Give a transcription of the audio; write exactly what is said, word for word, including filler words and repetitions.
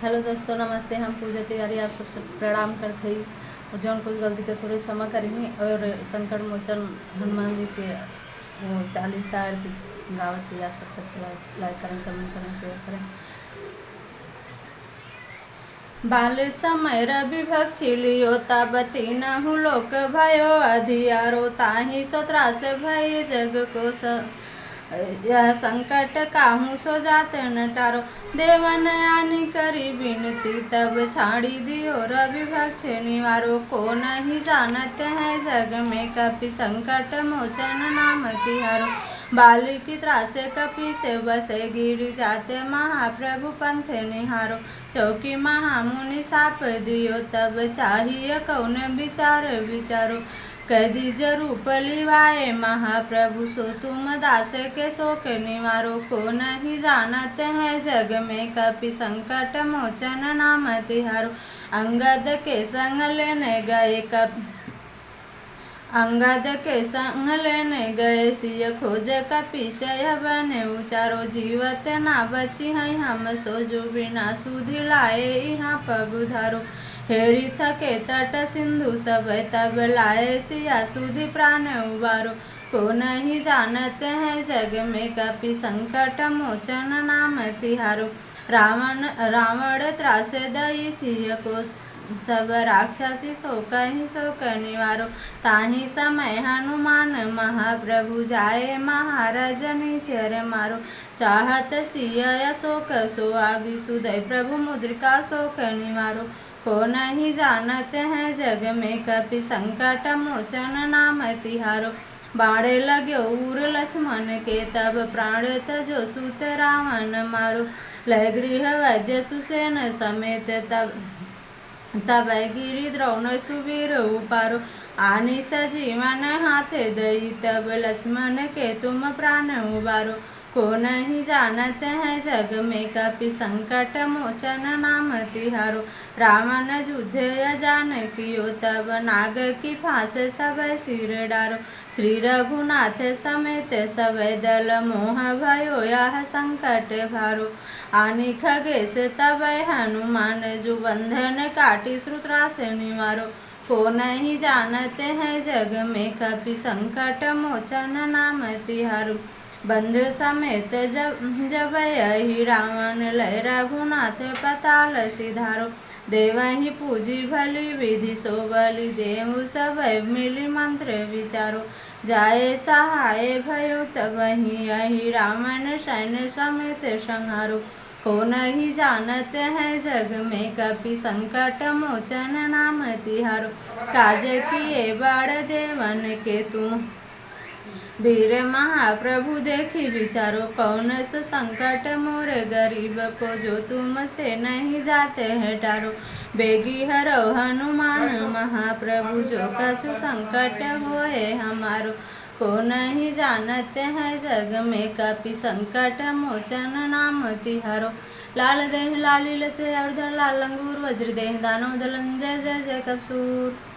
हेलो दोस्तों, नमस्ते। हम पूजा तिवारी आप सबसे प्रणाम करत हई और जौन कुछ गलती कसूर है, क्षमा करिही। और संकट मोचन हनुमान जी के वो चालीसा आरती गावत हई। आप सबका अच्छा लगे, लाइक करें, कमेंट करें, शेयर करें। बाल समय रवि भक्षी लियो, तब तीनहु लोक भयो अधियारो। ताहि सो त्रास भई जग को स-, यह संकट काहू सो जात न टारो। देवन आनि करी बिनती, तब छाड़ी दियो रवि भक्ष निवारो। को नहीं जानत है जग में कपि, संकट मोचन नाम तिहारो। बालि की त्रास कपि से बसे, गिरि जात महाप्रभु पंथ निहारो। चौकी महामुनि साप दियो, तब चाहिए कौन विचार विचारो। कह दीजे रूप लिवाए महाप्रभु, सो तुम दास के शोक निवारो। को नहीं जानत है जग में कपि, संकट मोचन नाम तिहारो। अंगद के संग लेने गए कप-, अंगद के संग लेने गए, सिय खोज कपि से यह बन उचारो। जीवत ना बची है हम सो, जो बिना सुधि लाए इहाँ पग उधारो। हेरि थके तट सिंधु सब, तब लाए सिया सुधि प्राण उबारो। को नहीं जानत है जग में कपि, संकट मोचन नाम तिहारो। रावण, रावण त्रास दई सिय को, सब राक्षसी शोक ही शोक निवारो। ताहि समय हनुमान महाप्रभु, जाए महाराज निचर मारो। चाहत सिय अशोक सो आगी, सुधई प्रभु मुद्रिका शोक निवारो। को नहीं जानत है जग में कपि, संकट मोचन नाम तिहारो। बाण लग्यो उर लक्ष्मण के, तब प्राण तजो सुत रावण मारो। लय गृह वैद्य सुसेन समेत, तब तब गिरि द्रोण सुवीर उपारो। आनि सजीवन हाथ दई, तब लक्ष्मण के तुम प्राण उबारो। को नहीं जानत है जग में कपि, संकट मोचन नाम तिहारो। रावण युद्ध अजान कियो, तब नाग की फांस सब सिर डारो। श्री रघुनाथ समेत सब दल, मोह भयो यह संकट भारो। आनि खगेस तबै हनुमान, जो बंधन काटी सुर त्रास निवारो। को नहीं जानत है जग में कपि, संकट मोचन नाम तिहारो। बंधु समेत जब, जब यही रावण, लय रघुनाथ पताल सिधारो। देवहि पूजी भली विधि सो बलि, देहु सब मिलि मंत्र विचारो। जाए सहाय भयो तबहि, यही रावण सैन्य समेत संहारो। को नहीं जानत है जग में कपि, संकट मोचन नाम तिहारो। काज किए बड़ देवन के तुम, वीर महाप्रभु देखि विचारो। कौन सो संकट मोर गरीब को, जो तुमसे नहीं जात है टारो। बेगी हरौ हनुमान महाप्रभु, जो कछु संकट होए हमारो। को नहीं जानत है जग में कपि, संकट मोचन नाम तिहारो। लाल देहि लाली लसे अवधर लाल लंगूर, वज्र देहि दानव दलन जय जय जय कपसूर।